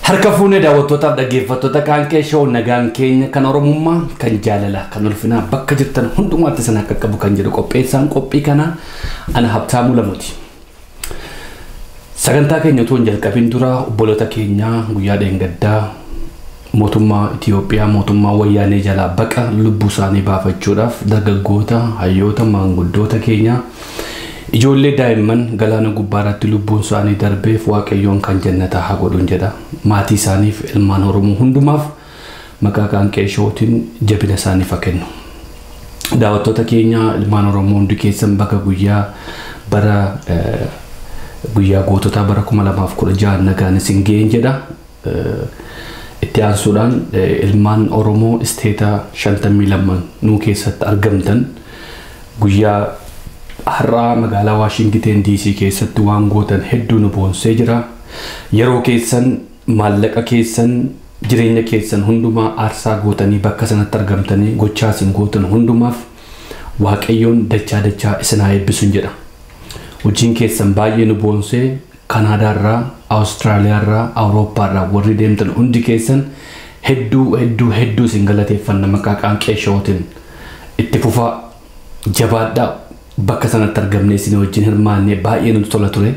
Harka fuunee daawwattootaaf dhaggeeffattoota Qaanqee Show nagaan keenya kan Oromummaa kan jaalalaa kan ulfinaa bakka jirtan hundumaatti sana akka qabu kan jedhu qopheessaan qophii kanaa ana Habtaamuu Lamuuti. Sagantaa keenya otoo hin jalqabin dura obboloota keenyaa guyyaa dheengaddaa mootummaa Itiyoophiyaa mootummaa wayyaanee jalaa baqa lubbuu isaanii baafachuudhaaf dargaggoota, hayyoota, maanguddoota keenyaa ijoollee daa'imman galaana gubbaarratti lubbuun isaanii darbeef Waaqayyoon kan jannataa haa godhuun jedha. Maatii isaaniif ilmaan Oromoo hundumaaf maqaa Qaanqee Showtiin jabina isaaniif haa kennu. Daawwattoota keenya ilmaan Oromoo hundi keessan bakka guyyaa bara guyyaa goototaa bara 2016 nagaan isin ga'een jedha. Itti aansuudhaan ilmaan Oromoo isteeta 52 nuu keessatti argamtan guyyaa har'aa magaalaa Waashingiten DC keessatti waan gootan hedduu nu boonsee jira. Yeroo keessan, maallaqa keessan, jireenya keessan hundumaa aarsaa gootanii bakka sanatti argamtanii gochaa isin gootan hundumaaf Waaqayyoon dachaa dachaa isin haa eebbisuun jedha. Hojiin keessan baay'ee nu boonsee Kanaadaarraa, Awustiraaliyaarraa, Awurooppaarraa warri deemtan hundi keessan hedduu hedduu hedduu isin galateeffanna maqaa Qaanqee Showtiin. Itti fufaa, jabaadhaa. Bakka sanatti argamnee isin wajjin hirmaannee baay'ee nutti tola ture.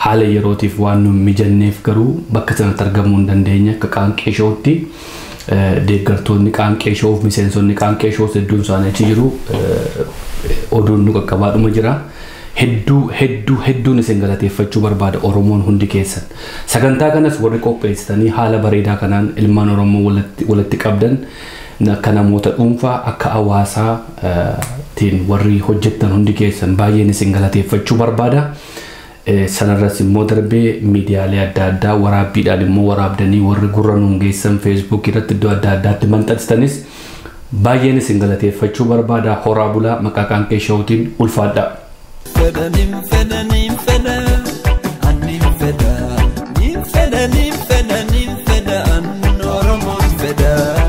Haala yerootiif waan nu mijanneef garuu bakka sanatti argamuu hin dandeenye. Akka Qaanqee Showtti deeggartoonni Qaanqee Showf miseensonni Qaanqee Shows hedduun isaanii achi jiru. Oduun nu qaqqabaadhuma jira. Hedduu hedduu hedduun isin galateeffachuu barbaada Oromoon hundi keessan. Sagantaa kanas warri qopheessitanii haala bareedaa kanaan ilmaan Oromoo walitti qabdan akka namoota dhuunfaa akka hawaasaatiin warri hojjettan hundi keessan baay'een isin galateeffachuu barbaada. Sanarras immoo darbee miidiyaalee adda addaa waraabbiidhaan immoo waraabdanii warri gurra nuun geessan Facebook irratti iddoo adda addaatti maxxansitanis baay'een isin galateeffachuu barbaada. Horaa bulaa maqaa Qaanqee Showtiin ulfaadhaa.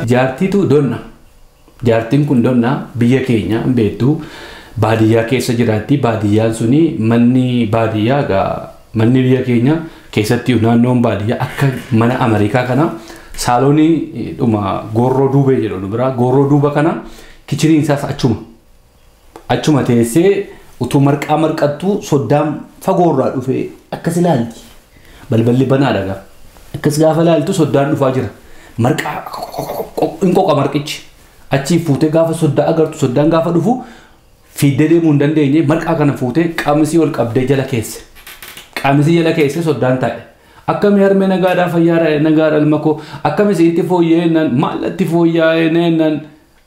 Jaartiitu donna. Jaartiin kun donna biyya keenya beektu baadiyyaa keessa jiraatti. Baadiyyaan suni manni baadiyyaa egaa manni biyya keenya keessatti naannoon baadiyyaa akka mana Ameerikaa kana saaloonii dhuma goorroo duubee jedhu nu biraa goorroo duuba kana kichiniin isaas achuma. Achuma teessee utuu marqaa marqattuu soddaan fagoorraa dhufee akkas ilaalti. Balballi banaadha gaa. Akkas gaafa ilaaltu soddaan dhufaa jira. Marqaa hin qoqa marqichi. Achii fuutee gaafa soddaa agartu soddaan gaafa dhufu fiiddee deemuu hin dandeenye marqaa kana fuutee qaamisii ol qabdee jala keesse. Qaamisii jala keesse soddaan taa'e. Akkami harmee nagaadhaa fayyaadha nagaadha ilma koo akkami isitti fooyya'ee nan maallatti fooyya'ee nan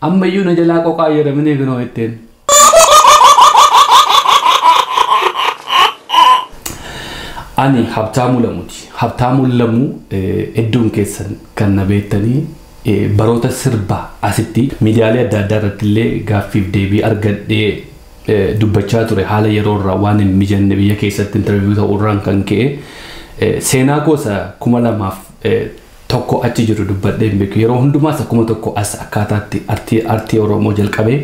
ammayyuu na jalaa qoqaa jedhamanii eegnoo jetteen. Ani Habtaamuu Lamuuti. Habtaamuu Lamuu hedduun keessan kan na beektanii baroota sirbaa asitti miidiyaalee adda addaa irratti illee gaaffiif deebii argadhee dubbachaa ture. Haala yeroo irraa waan hin mijanne biyya keessatti intarviiyuu ta'uurraan kan ka'e seenaa gosa 2001 achi jiru dubbadhee hin beeku. Yeroo hundumaas akkuma tokko as akkaataatti artii Oromoo jalqabee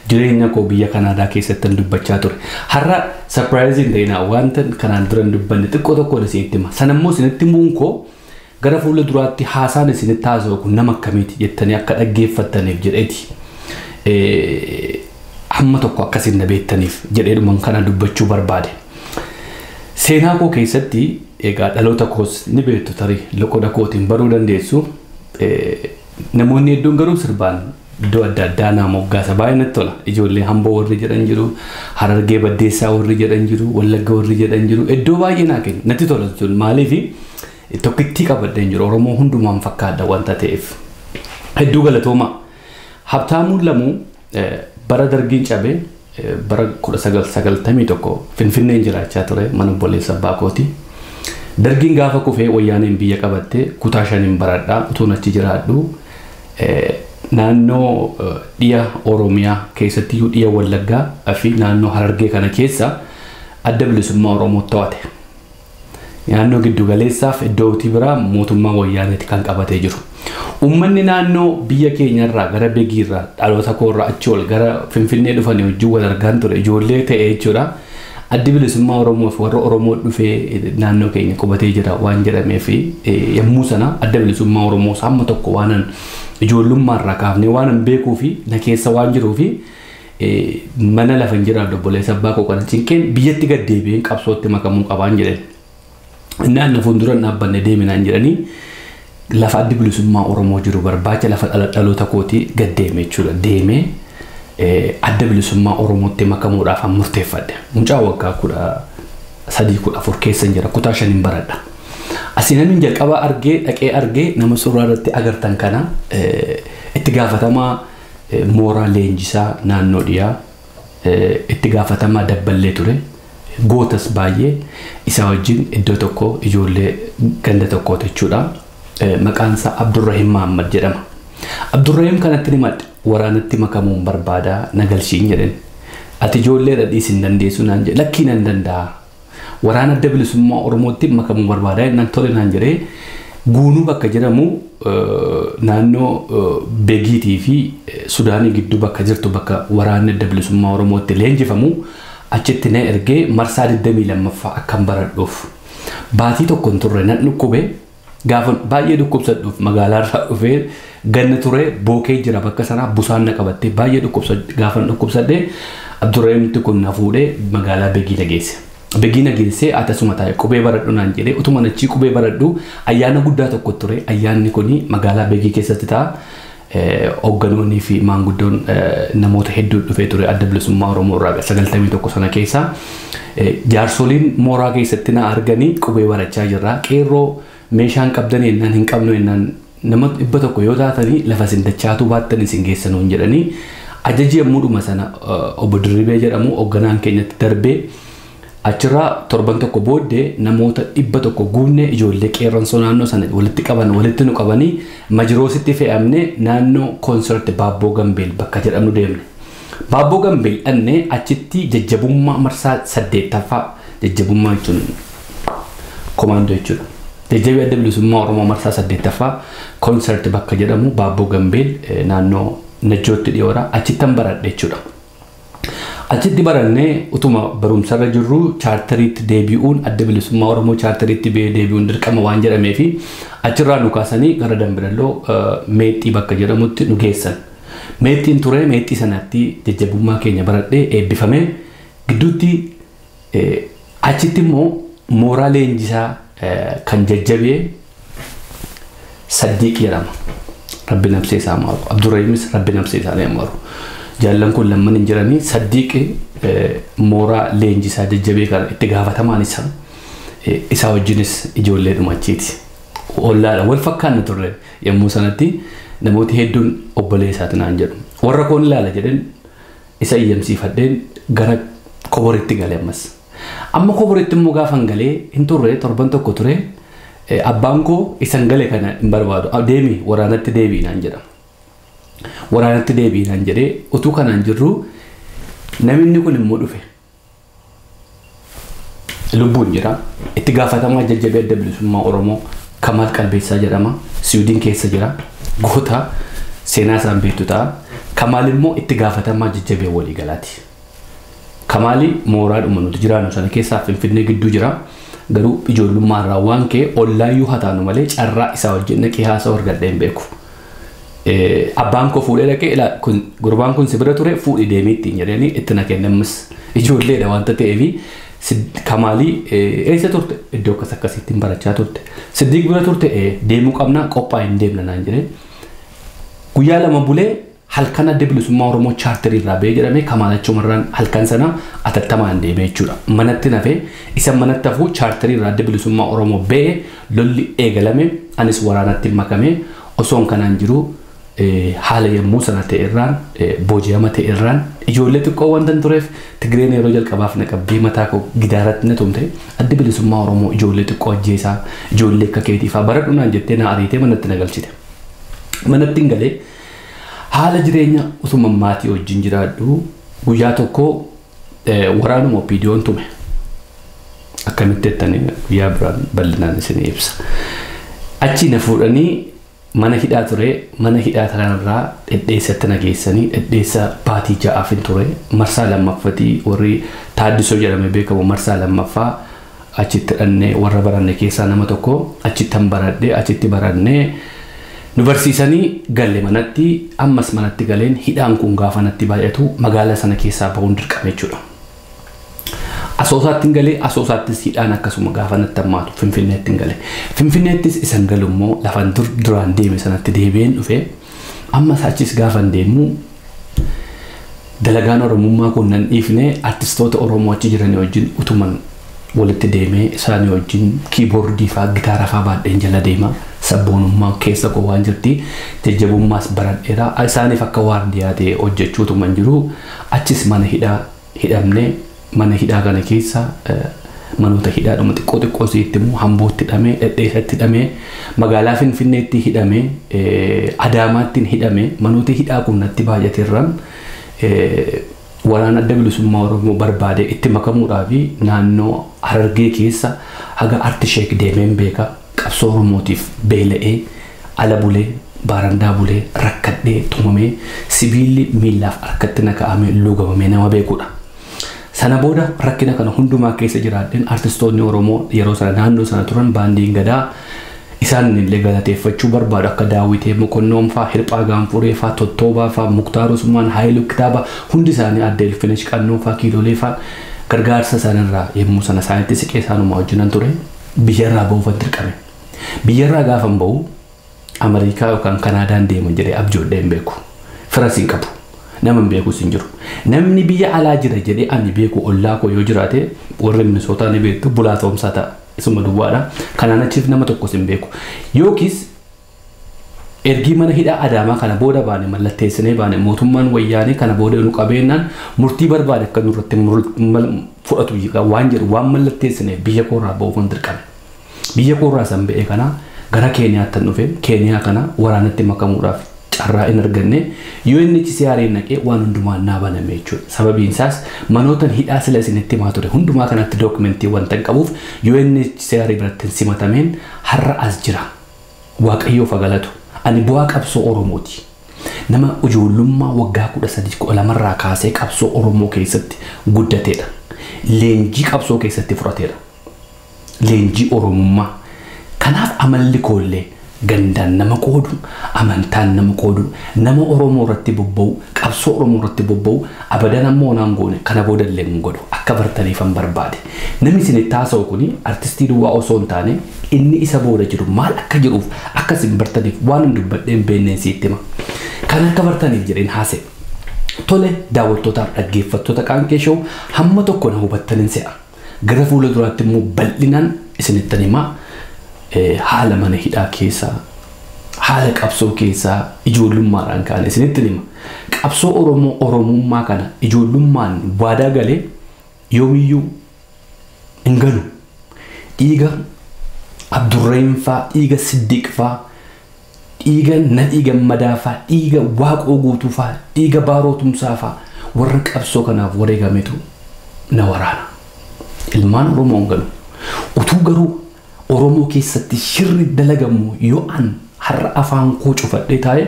jireenya koo biyya Kanaadaa keessatti dubbachaa ture. Har'a surprising ta'inaa wanta kanaan dura hin dubbanne xiqqoo tokko isinitti hima. Sanammoo isinitti himuun koo gara fuula duraatti haasaan isinitti haasa'u kun nama akkamiiti jettanii akka dhaggeeffattaniif jedheeti. Hamma tokko akkasiin na beektaniif jedheedhuman kana dubbachuu barbaade. Seenaa koo keessatti egaa dhaloota koos ni beektu tarii loqoda kootiin baruu dandeessu. Namoonni hedduun garuu sirbaan iddoo adda addaa naa moggaasa baay'ee natti tola. Ijoollee Hamboo warri jedhan jiru, Harargee Baddeessaa warri jedhan jiru, Wallagga warri jedhan jiru. Iddoo baay'ee naa kennu natti tola jechuun maaliif tokkittii qabadheen jiru Oromoo hundumaan fakkaadha wanta ta'eef. Hedduu galatooma. Habtaamuun Lamuu bara dargiin cabee bara 1991 Finfinneen jiraachaa ture mana obboleessa abbaa kooti. Dargiin gaafa kufee wayyaaneen biyya qabattee kutaa 5 baradhaa utuun achi jiraadhu naannoo dhiya Oromiyaa keessatti iyyuu dhiya Wallaggaa fi naannoo Harargee kana keessa adda bilisummaa Oromoo to'ate. Naannoo giddu galeessaaf iddootii biraa mootummaa wayyaaneeti kan qabatee jiru. Uummanni naannoo biyya keenyarraa gara Begiirraa dhaloota koorraa achi ol gara Finfinnee dhufanii wajjin wal argaan ture ijoollee ta'e jechuudha. Addi bilisummaa Oromoo fi warra Oromoo dhufee naannoo keenya qubatee jira waan jedhamee fi yommuu sana adda bilisummaa Oromoo hamma tokko waanan ijoollummaa irraa kaafnee waanan beekuu fi na keessa waan jiruu fi mana lafa hin jiraadhu obboleessa abbaa koo kana cinqeen biyyatti gad deebi'een qabsootti makamuu qabaan jedheen. Inni aanna fuulduran dhaabbanne deeminaan jedhanii lafa addi bilisummaa Oromoo jiru barbaacha lafa dhaloota kootii gad deeme jechuudha. Deemee adda bilisummaa Oromootti makamuudhaaf an murteeffadhe. Mucaa waggaa 13 14 keessa jira, kutaa 5 baradha. Asii namni jalqaba argee dhaqee argee nama suuraa irratti agartan kana itti gaafatamaa mooraa leenjisaa naannoo dhiyaa itti gaafatamaa dabballee ture. Gootas baay'ee isa wajjin iddoo tokko ijoollee ganda tokkooti jechuudha. Maqaan isaa Abdurrahim Mahammad jedhama. Abdurrahim kanatti ni madde waraanatti makamuun barbaadaa na galchiin jedheen. Ati ijoollee dhadhiis hin dandeessu naan jedhe, lakkii nan danda'a. Waraana adda bilisummaa Oromootti makamuu barbaadaa naan tole naan jedhee Guunuu bakka jedhamu naannoo Begiitii fi Sudaanii gidduu bakka jirtu bakka waraanni adda bilisummaa Oromootti leenjifamu achitti na ergee marsaa 22ffaa akkan baradhuuf. Baatii tokko hin turre nan dhukkube. Gaafa baay'ee dhukkubsadhuuf magaalaarraa dhufee ganna ture bookee jira bakka sanaa busaan na qabattee baay'ee gaafa dhukkubsadhee Abdurrahimti kun na fuudhee magaalaa Begii na geesse. Begii na geessee atasuma taa'e qubee baradhu naan jedhee utuma achii qubee baradhu ayyaana guddaa tokko ture. Ayyaanni kun magaalaa Begii keessatti ta'a. Hoogganoonni fi maanguddoon namoota hedduu dhufee ture adda bilisummaa Oromoo irraa 91 sana keessa. Jaarsoliin mooraa keessatti na arganii qubee barachaa jirra. Qeerroo meeshaan qabdan jennaan hin qabnu jennaan nama 100 yoo taatanii lafa isin dachaatu baattan isin geessanuun jedhanii ajaji yommuudhuma sana obbo Dirribee jedhamu hoogganaan keenyatti darbee achirraa torban tokko booddee namoota 100 guunne ijoollee qeerransoo naannoo sana walitti qaban walitti nu qabanii majiroositti fe'amne naannoo koonsert Baabboo Gambeel bakka jedhamnu deemne. Baabboo Gambeel dhannee achitti jajjabummaa marsaa 8ffaa jajjabummaa jechuun komaandoo jechuudha. Jajjabii adda bilisummaa Oromoo marsaa 8ffaa koonsert bakka jedhamu Baabboo Gambeel naannoo Najjootti dhiyoodha. Achittan baradhe jechuudha. Achitti barannee utuma barumsarra jirru chaartariitti deebi'uun adda bilisummaa Oromoo chaartariitti deebi'uun dirqama waan jedhamee fi achirraa nu kaasanii gara Dambidalloo Meexxii bakka jedhamutti nu geessan. Meexxiin ture meexxii sanatti jajjabummaa keenya baradhee eebbifamee gidduutti achitti immoo mooraa leenjisaa kan jajjabee Saddiiq jedhama. Rabbi nafsee isaa maaru. Abdurrahimis Rabbi nafsee isaa maaru. Jaallan kun lamman hin jiranii Saddiiqi mooraa leenjisaa jajjabee kana itti gaafatamaan isaa wajjinis ijoollee dhumachiiti. Ollaadha wal fakkaanna turre yommuu sanatti namooti hedduun obboleessaati naan jedhu. Warra koon ilaala jedheen isa iyyamsiifadheen gara koboritti gale ammas. Amma koboritti immoo gaafan galee hin turre torban tokko ture abbaan koo isan gale kana hin barbaadu. Deemi waraanatti deebii naan jedha. Waraanatti deebii naan jedhee utuu kanaan jirru namni kun immoo dhufe. Lubbuun jira. Itti gaafatamaa jajjabee adda bilisummaa Oromoo Kamaal Qalbeessaa jedhama. Siwiidin keessa jira. Goota seenaa isaan beektu ta'a. Kamaal immoo itti gaafatamaa jajjabee waliigalaati. Kamaali mooraadhuma nuti jiraannu sana keessaa Finfinnee gidduu jira. Garuu ijoollummaa irraa waan ka'e ollaayyuu haa taanu malee carraa isaa wajjin dhaqee haasa'u argadhee hin beeku. Abbaan koo fuudhee dhaqee gurbaan kun si bira ture fuudhee deemee ittiin jedhanii itti na kennamus ijoolleedha waanta ta'eefi Kamaalii eessa turte iddoo akkas akkasiitti barachaa turte. Siddiiq bira turte deemuu qabna qophaa'ee hin deemna naan jedhee. Guyyaa lama bulee halkan adda bilisummaa Oromoo chaartarii irraa ba'ee jedhamee Kamaal achumarraan halkan sana atattamaan deemee jechuudha. Manatti nafee isa manatti hafuu chaartarii irraa adda bilisummaa Oromoo ba'ee lolli eegalame anis waraanatti makamee osoon kanaan jiru haala yommuu sana ta'e irraan booji'ama ta'e irraan ijoollee xiqqoo wanta tureef Tigreen yeroo jalqabaaf na qabdee mataa koo gidaaratti na tumte adda bilisummaa Oromoo ijoollee xiqqoo ajjeesaa ijoollee akka keetiifaa baradhu naan jettee na ariitee manatti na galchite. Manatti hin galee haala jireenya utuma maatii wajjin jiraadhu guyyaa tokko waraanuma OPDO'n tume. Akkamitti jettanii guyyaa biraan bal'inaan isinii ibsa. Achi na fuudhanii Mana hidhaa ture, mana hidhaa kanarraa dhedheessatti na geessanii dhedheessa baatii 6 hin ture. Marsaa lammaffatii warri Taaddisoo jedhamee beekamu marsaa lammaffaa achitti dhannee warra baranne keessaa nama tokko achittan baradhee achitti barannee nu barsiisanii galle manatti. Ammas manatti galeen hidhaan kun gaafa natti baay'atu magaalaa sana keessaa bahuun dirqame jechuudha. Asoosaatti galee Asoosaattis hidhaan akkasuma gaafa natti hammaatu Finfinneetti galee. Finfinneettis isan galu immoo lafan duraan deeme sanatti deebi'een dhufe. Ammas achis gaafan deemu dalagaan Oromummaa kun nan dhiifne, artistoota Oromoo achi jiranii wajjin utuman walitti deemee isaanii wajjin kiiboordii fa'aa gitaara fa'aa baadheen jala deema. Sabboonummaa keessa koo waan jirti jajjabummaas baradheera. Isaaniif akka waardiyaa ta'e hojjechuu utuman jiru achis mana hidhaa hidhamne. Mana hidhaa kana keessa manoota hidhaadhuma xiqqoo xiqqoo sitti immoo Hambootti hidhamee, Dhedheessatti hidhamee, magaalaa Finfinneetti hidhamee, Adaamaatti hidhamee. Manoota hidhaa kun natti baay'ateerraan waraana Adda Bilisummaa Oromoo barbaade itti makamuudhaaf naannoo Harargee keessa haga Artisheek deemeen beeka. Qabsoo Oromootiif beela'ee ala bulee, baarandaa bulee, rakkadhee, tumamee, sibiilli miillaaf harkatti na kaa'amee luugamamee nama beekudha. Sana booda rakkina kana hundumaa keessa jiraadheen artistoonni Oromoo yeroo sana naannoo sana turan baandiin gadaa isaan illee galateeffachuu barbaadu akka Daawitee Mokonnoon fa'aa, Hirphaa Gaanfuree fa'aa, Tottoobaa fa'aa, Muktaar Usmaan, Haayiluu Kitaaba hundi isaanii Aadde Ilfinesh Qannoo fa'aa, Kiilolee fa'aa gargaarsa isaanirraa yommuu sana isaanitti siqee isaanuma wajjinan ture biyyarraa bahuufan dirqame. Biyyarraa gaafan bahu Ameerikaa yookaan Kanaadaan deeman jedhee abjoodhee hin beeku. Firas hin qabu. Nama hin beekus hin jiru. Namni biyya alaa jira jedhee ani beeku ollaa koo yoo jiraate warri Minisootaa ni beektu Bulaa Toomsaa ta'a. Isuma duwwaadha. Kanaan achiif nama tokkos hin beeku. Yookiis ergii mana hidhaa Adaamaa kana booda baane mallatteessinee baane mootummaan wayyaanee kana booda nu qabeenyaan murtii barbaade akka nurratti fudhatu waan jedhu waan mallatteessineef biyya koorraa bahuuf dirqame. Biyya koorraa san ba'ee kana gara Keeniyaatti dhufe. Keeniyaa kana waraanatti makamuudhaaf carraa hin arganne. UNHCR naqee waan hundumaa naa baname jechuudha. Sababiin isaas manoota hidhaa sila isinitti himaa ture hundumaa kanatti dookumentii wanta hin qabuuf UNHCR biratti simatameen har'a as jira. Waaqayyoof galatu. Ani bu'aa qabsoo Oromooti. Nama ijoollummaa waggaa 13 12 kaasee qabsoo Oromoo keessatti guddateedha. Leenjii qabsoo keessatti fudhateedha. Leenjii Oromummaa. Kanaaf amalli koollee gandaan nama qoodu, amantaan nama qoodu, nama Oromoo irratti bobba'u, qabsoo Oromoo irratti bobba'u, abadan ammoo naan goone kana booda illee hin godhu akka bartaniifan barbaade. Namni isin itti haasa'u kuni artistii duwwaa osoo hin taane inni isa booda jiru maal akka jiruuf akka isin bartaniif waan hin dubbadhee hin beekneen sitti hima. Kan akka bartaniif jedheen haasa'e. Tole daawwattootaaf dhaggeeffattoota Qaanqee Show hamma tokko na hubattaniin se'a. Gara fuula duraatti immoo bal'inaan isinittan himaa. Haala mana hidhaa keessaa, haala qabsoo keessaa ijoollummaadhaan kaane isinitti hima. Qabsoo Oromoo Oromummaa kana ijoollummaan waadaa galee yoomiyyuu hin galu. Dhiiga Abdurrahim fa'aa, dhiiga Siddiq fa'aa, dhiiga Nadhii Gammadaa fa'aa, dhiiga Waaqoo Guutuu fa'aa, dhiiga Baaroo Tumsaa fa'aa warra qabsoo kanaaf wareegametu na waraana. Ilmaan Oromoo hin galu. Utuu garuu Oromoo keessatti shirri dalagamu yoo an har'a afaan koo cufadhee taa'e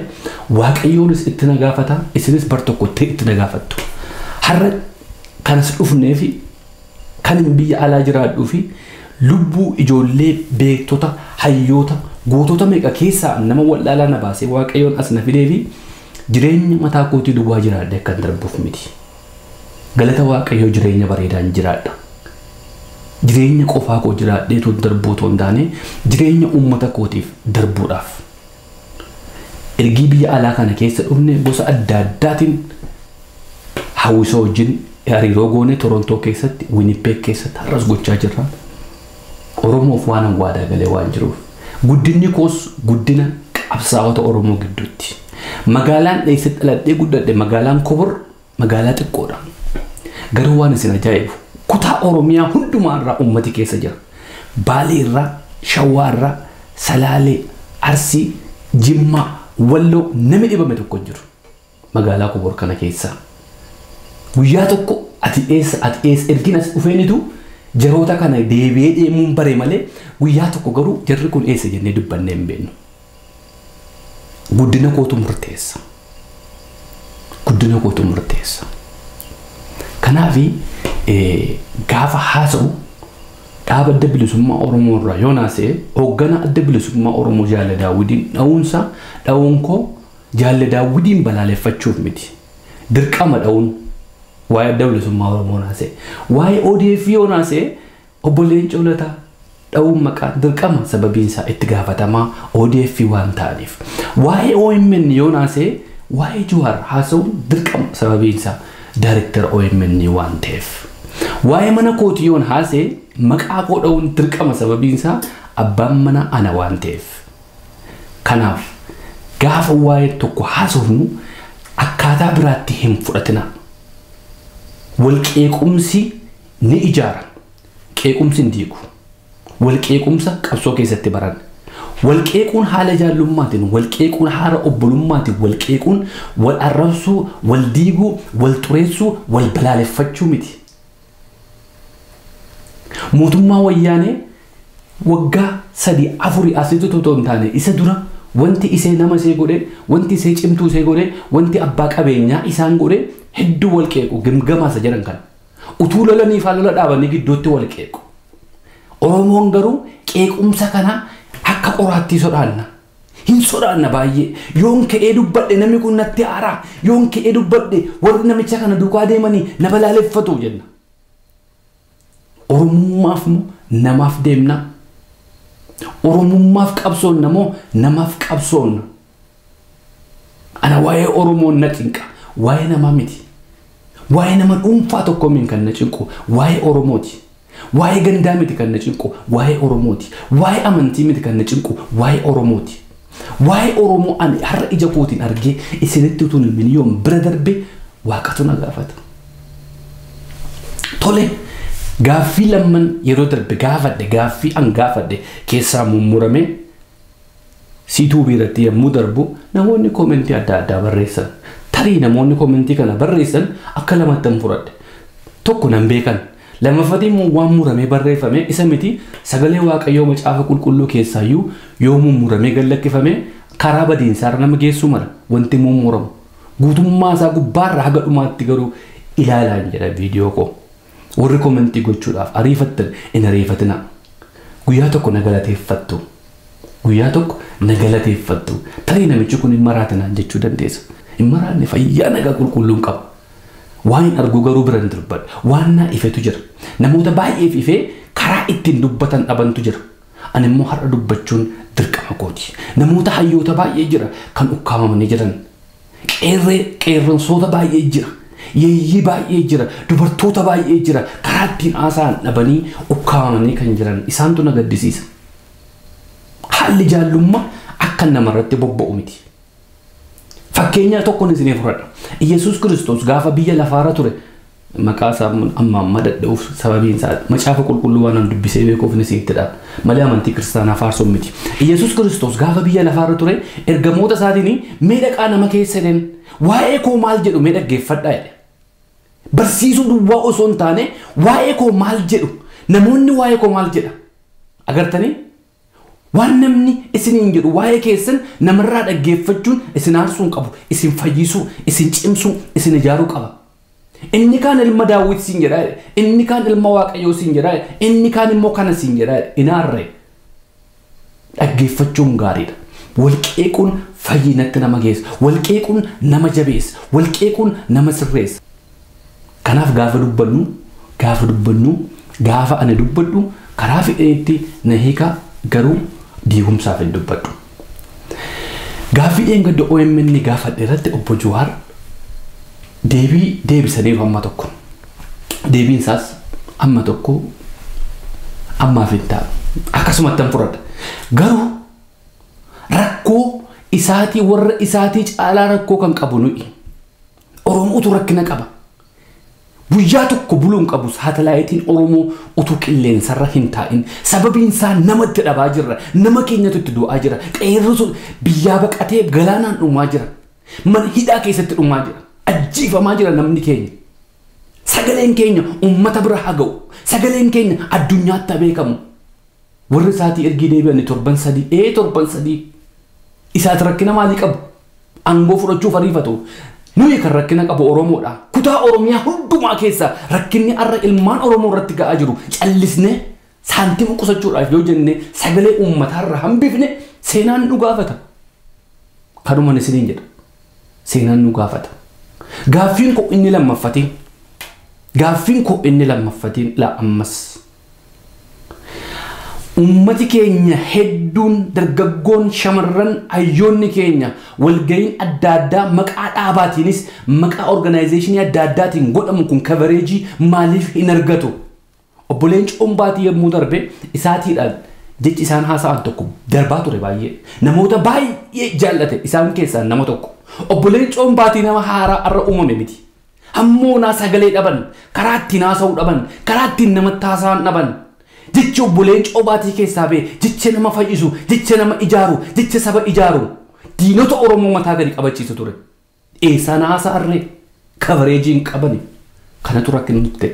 Waaqayyoonis itti na gaafata, isinis bar tokko itti na gaafattu. Har'a kanas dhufnee fi kan biyya alaa jiraadhuu fi lubbuu ijoollee beektota, hayyoota, gootota meeqa keessaa nama wallaalaa na baasee Waaqayyoon as na fidee fi jireenya mataa kootii duwwaa jiraadhe akkan darbuuf miti. Galata Waaqayyoo jireenya bareedaan jiraadha. Jireenya qofaa koo jiraadheetu darbuu otoo hin taane jireenya uummata kootiif darbuudhaaf. Ergii biyya alaa kana keessa dhufne gosa adda addaatiin hawwisoo wajjin hariiroo goone Torontoo keessatti, Winnipeg keessatti har'as gochaa jirra. Oromoof waan waadaa galee waan jiruuf. Guddinni koos guddina qabsaa'ota Oromoo gidduutti. Magaalaan dheessatti dhaladhee guddadhe magaalaan Kobor magaalaa xiqqoodha. Garuu waan isin ajaa'ibu kutaa Oromiyaa hundumaa irraa uummati keessa jira. Baalee irraa, Shawaa irraa, Salaalee, Arsii, Jimmaa, Walloo namni dhibame tokko hin jiru. Magaalaa Kobor kana keessa. Guyyaa tokko ati eessa ati eessa ergin as dhufeenitu jaroota kana deebi'ee deemuun bare malee guyyaa tokko garuu jarri kun eessa jennee dubbannee hin beeknu. Guddina kootu murteessa. Guddina kootu murteessa. Kanaaf gaafa haasa'u dhaaba adda bilisummaa Oromoo irraa yoo naasee hoogganaa adda bilisummaa Oromoo Jaale Daawwidiin dha'uunsa dha'uun koo Jaale Daawwidiin balaaleffachuuf miti. Dirqama dha'uun waa'ee adda bilisummaa Oromoo naasee. Waa'ee ODF yoo naasee obbo Leencoo Lataa dha'uun maqaan dirqama sababiin isaa itti gaafatamaa ODF waan ta'aniif. Waa'ee OMN yoo naasee waa'ee Jawaar haasa'uun dirqama sababiin isaa daayirektara OMN waan ta'eef. Waa'ee mana kootii yoon haasee maqaa koo dha'uun dirqama sababiin isaa abbaan mana ana waan ta'eef. Kanaaf gaafa waa'ee tokko haasofnu akkaataa biraatti hin fudhatina. Wal qeequmsi ni ijaara. Qeequmsi hin diigu. Wal qeequmsa qabsoo keessatti baran. Wal qeequun haala jaallummaatiin, wal qeequun haala obbolummaatiin, wal qeequun wal arrabsuu, wal diiguu, wal xureessuu, wal balaaleffachuu miti. Mootummaa wayyaanee waggaa 3 4 asitti otoo hin taane isa dura wanti isee nama isee godhe, wanti isee cimtuu isee godhe, wanti abbaa qabeenyaa isaan godhe hedduu wal qeequ gimgamaa isa jedhan kana. Utuu lolanii faa lola dhaabanii gidduutti wal qeequ. Oromoon garuu qeequmsa kana akka qoraattii sodaanna. Hin sodaanna baay'ee. Yoon ka'ee dubbadhe namni kun natti aaraa. Yoon ka'ee dubbadhe warri namicha kana duukaa deemanii na balaaleffatu jenna. Oromummaaf moo namaaf deemna? Oromummaaf qabsoonna moo namaaf qabsoonna? Ana waa'ee Oromoon na cinqa. Waa'ee namaa miti. Waa'ee nama dhuunfaa tokko min kan na cinqu waa'ee Oromooti. Waa'ee gandaa miti kan na cinqu waa'ee Oromooti. Waa'ee amantii miti kan na cinqu waa'ee Oromooti. Waa'ee Oromoo ani har'a ija kootiin argee isinitti utuun hin yoon bira darbe waaqatu na gaafata. Tole gaaffii lamman yeroo darbe gaafadhe gaaffii an gaafadhe keessaa mummurame siituu biiratti yommuu darbu namoonni koomentii adda addaa barreessan. Tarii namoonni koomentii kana barreessan akka lamatti hin fudhadhe. Tokko nan beekan. Lammaffatti immoo waan muramee barreeffame isa miti sagalee Waaqayyoo macaafa qulqulluu keessaayyuu yoo mummuramee gallakkifame karaa badiinsaarra nama geessuu mala wanti mummuramu. Guutummaa isaa gubbaarraa haga dhumaatti garuu ilaalaa jedha viidiyoo koo. Warri koomentii gochuudhaaf ariifattan hin ariifatina. Guyyaa tokko na galateeffattu. Guyyaa tokko na galateeffattu. Tarii namichi kun hin maraatinaan jechuu dandeessa. Hin maraanne fayyaa nagaa qulqulluun qaba. Waan hin argu garuu bira hin darbadha. Waan naa ifetu jira. Namoota baay'eef ifee karaa ittiin dubbatan dhabantu jira. Ani immoo har'a dubbachuun dirqama kooti. Namoota hayyoota baay'ee jira kan ukkaamamanii jiran. Qeerransoota baay'ee jira. Yeeyyii baay'ee jira. Dubartoota baay'ee jira. Karaa ittiin haasa'an dhabanii ukkaamamanii kan jiran isaantu na gaddisiisa. Haalli jaallummaa akka namarratti bobba'u miti. Fakkeenya tokkoon isinii fudhadha. Iyyasuus Kiristoos gaafa biyya lafaarra ture maqaa isaa amma amma dadha'uuf sababiin isaa macaafa qulqulluu waan dubbisee beekuuf ni isinitti dhaaba. Malee amantii kiristaanaa faarsuun miti. Iyyasuus Kiristoos gaafa biyya lafaarra ture ergamoota isaatiin mee dhaqaa nama keessa jedheen waa'ee koo maal jedhu mee dhaggeeffadhaa jedhe. Barsiisuu duwwaa osoo hin taane waa'ee koo maal jedhu namoonni waa'ee koo maal jedha agartanii? Waan namni isiniin jedhu waa'ee keessan namarraa dhaggeeffachuun isin aarsuu hin qabu, isin fayyisuu, isin cimsuu, isin ijaaruu qaba. Inni kaan ilma Daawit siin jedha, inni kaan ilma Waaqayyoo siin jedha, inni kaan immoo kana siin jedha. Inaarree dhaggeeffachuun gaariidha. Wal qeequun fayyinatti nama geessa, wal qeequun nama jabeessa, wal qeequun nama sirreessa. Kanaaf gaafa dubbannu, gaafa ani dubbadhu karaa fedheetti na hiika garuu diigumsaaf hin dubbadhu. Gaaffii dheengadda OMN gaafadhe irratti obbo Jawaar deebii deebisaniiru amma tokko. Deebiin isaas amma tokko ammaaf hin taa'u. Akkasumatti hin fudhadha. Garuu rakkoo isaatii warra isaatii caalaa rakkoo kan qabu nuyi. Oromootu rakkina qaba. Guyyaa tokko buluun qabu saatalaayitiin Oromoo utuu qilleensarra hin taa'in sababiin isaa namatti dhabaa jirra. Nama keenyatu itti du'aa jira. Qeerransu biyyaa baqatee galaanaan dhumaa jira. Mana hidhaa keessatti dhumaa jira. Ajjeefamaa jira namni keenya. Sagaleen keenya uummata bira haa ga'u. Sagaleen keenya addunyaatti haa beekamu. Warri isaatii ergii deebi'anii torban sadii. Torban sadii. Isaati rakkina maalii qabu? Aangoo fudhachuuf ariifatu. Nuyi kan rakkina qabu Oromoodha. Kutaa Oromiyaa hundumaa keessa rakkinni har'a ilmaan Oromoo irratti ga'aa jiru callisnee saantima qusachuudhaaf yoo jenne sagalee uummataarra hambifne seenaan nu gaafata. Kanumaan isiniin jedha. Seenaan nu gaafata. Gaaffiin koo inni lammaffatiin. Gaaffiin koo inni lammaffatiin laa ammas. Uummati keenya hedduun dargaggoon shamarran hayyoonni keenya walga'iin adda addaa maqaa dhaabaatiinis maqaa organizeeshinii adda addaatiin godhamu kun kabareejii maaliif hin argatu? Obbo Leencoon Baatii yommuu darbe isaatiidhaan jechi isaan haasa'an tokko darbaa ture baay'ee. Namoota baay'ee jaallate isaan keessaa nama tokko. Obbo Leencoon Baatii nama haaraa har'a uumame miti. Hammoonaa sagalee dhaban, karaa ittiin haasa'uu dhaban, karaa ittiin namatti haasa'an dhaban. Jechi Obbo Leencoo Baatii keessaa ba'e jecha nama fayyisu, jecha nama ijaaru, jecha saba ijaaru, diinota Oromoo mataa gadi qabachiisu ture. Eessaan haasa'arree kabareejii hin qabani. Kanatu rakkina nutti ta'e.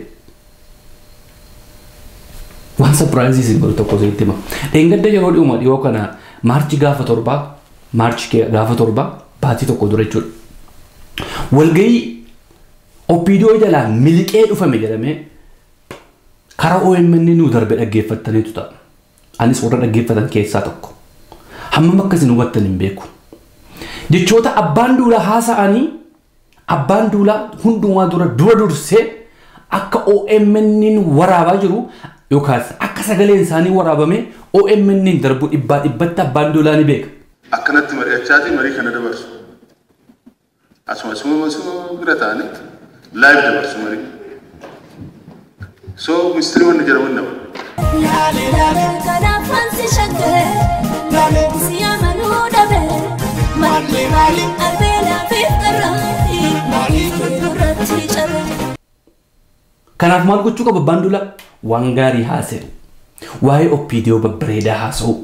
Waan sapiraayizii isin godhu tokko isinitti hima. Dheengadda yeroo dhiyuma dhiyoo kana maarchi gaafa 7 baatii tokko dura jechuudha. Walgahii OPDO jalaa miliqee dhufame jedhamee karaa OMN nu darbe dhaggeeffattaniitu ta'a. Anis warra dhaggeeffatan keessaa tokko. Hammam akka isin hubattan hin beeku. Jechoota abbaan duulaa haasa'anii abbaan duulaa hundumaa dura dursee akka OMN waraabaa jiru yookaas akka sagaleen isaanii waraabame OMN darbu 100% abbaan duulaa ni beeka. Akkanatti mari'achaatii marii kana dabarsu. Asuma bira ta'anii live dabarsu marii. So mistiri wanni jedhamu nama. Kanaaf maal gochuu qaba abbaan duulaa? Waan gaarii haasa'u. Waa'ee OPDO babbareedaa haasa'u.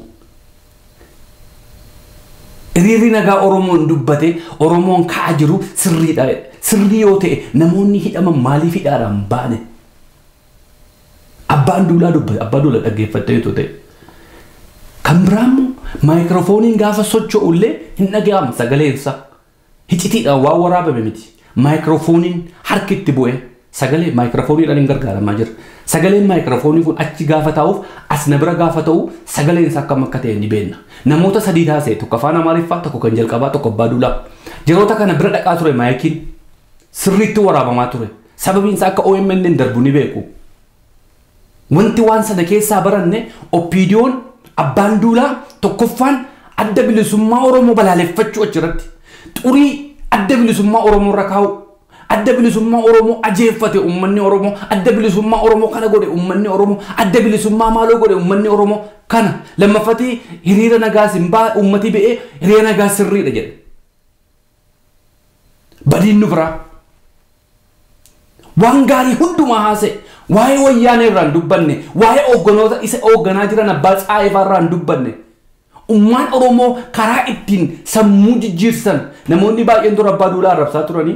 Hiriirri nagaa Oromoon dubbate Oromoon ka'aa jiru sirriidha. Sirrii yoo ta'e namoonni hidhaman maaliif hidhaadhaan baane? Abbaan duulaa dubbate, abbaan duulaa dhaggeeffattee yoo ta'e. Kan biraammoo maayikiroofooniin gaafa socho'ullee hin dhaga'amu sagaleensa. Hicitiidhaan waan waraabame miti. Maayikiroofooniin harki itti bu'e sagalee maayikiroofooniidhaan hin gargaaramaa jira. Sagaleen maayikiroofoonii kun achi gaafa taa'uuf as na bira gaafa ta'u sagaleensa akkam akka ta'e ni beekna. Namoota sadii taasise tokko afaan Amaariffaa, tokko kan jalqabaa, tokko abbaa duulaa. Yeroota kana bira dhaqaa ture maayikiin sirriitti waraabamaa ture. Sababiin isaa akka OMN darbu ni beeku. Wanti waan sana keessaa baranne OPDO'n abbaan duulaa tokkoffaan adda bilisummaa Oromoo balaaleffachuu achirratti. Xurii adda bilisummaa Oromoo irra kaa'u. Adda bilisummaa Oromoo ajeeffate uummanni Oromoo, adda bilisummaa Oromoo kana godhe uummanni Oromoo, adda bilisummaa maaloo godhe uummanni Oromoo kana. Lammaffatii hiriira nagaa simbaa uummatii ba'ee hiriira nagaa sirriidha jedhe. Badiin nu biraa. Waan gaarii hundumaa haasa'e. Waa'ee wayyaanee irraa hin dubbanne, waa'ee hoogganoota isa hoogganaa jiran abbaa tsaayifaa irraa hin dubbanne. Uummaan Oromoo karaa ittiin sammuu jijjiirsan namoonni baay'een dura abbaa duulaa arrabsaa turanii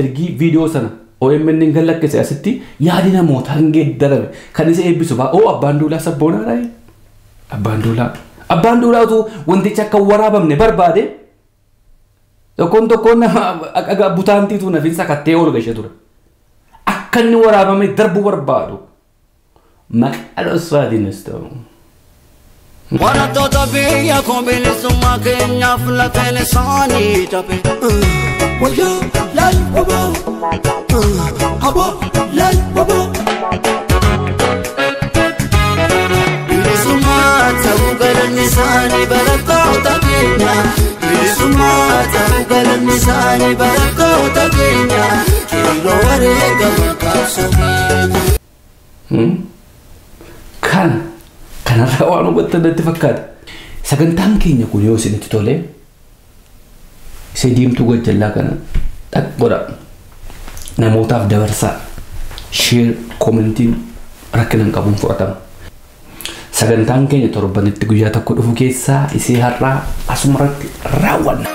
ergii viidiyoo sana OMN hin gallakkise asitti yaadi namootaa hin geeddarame. Kan isa eebbisu ba'a. Oo abbaan duulaa sabboonaadha. Abbaan duulaa. Abbaan duulaa utuu wantichi akka waraabamne barbaade tokkoon tokkoon nama butaantiitu nafiin sakattee ol gashee ture. Akka inni waraabame darbuu barbaadu. Maqaa dhoksaatiinis ta'u. Barattoota biyya koo bilisummaa keenyaaf lafeen isaanii cabe. Wayyaa laal waboo, aboo laal waboo. Bilisummaa ta'uu galanni isaanii barattoota keenya. Bilisummaa ta'uu galanni isaanii barattoota keenya. Qeerroo wareegama qabsoo. Kanarraa waan hubattan natti fakkaata. Sagantaan keenya kun yoo isinitti tole isee diimtuu gajjallaa kana godha. Namootaaf dabarsaa. Sheer koomentiin rakkina hin qabuun fudhatama. Sagantaan keenya torbanitti guyyaa tokko dhufu keessaa isee har'aa asumarratti raawwanna.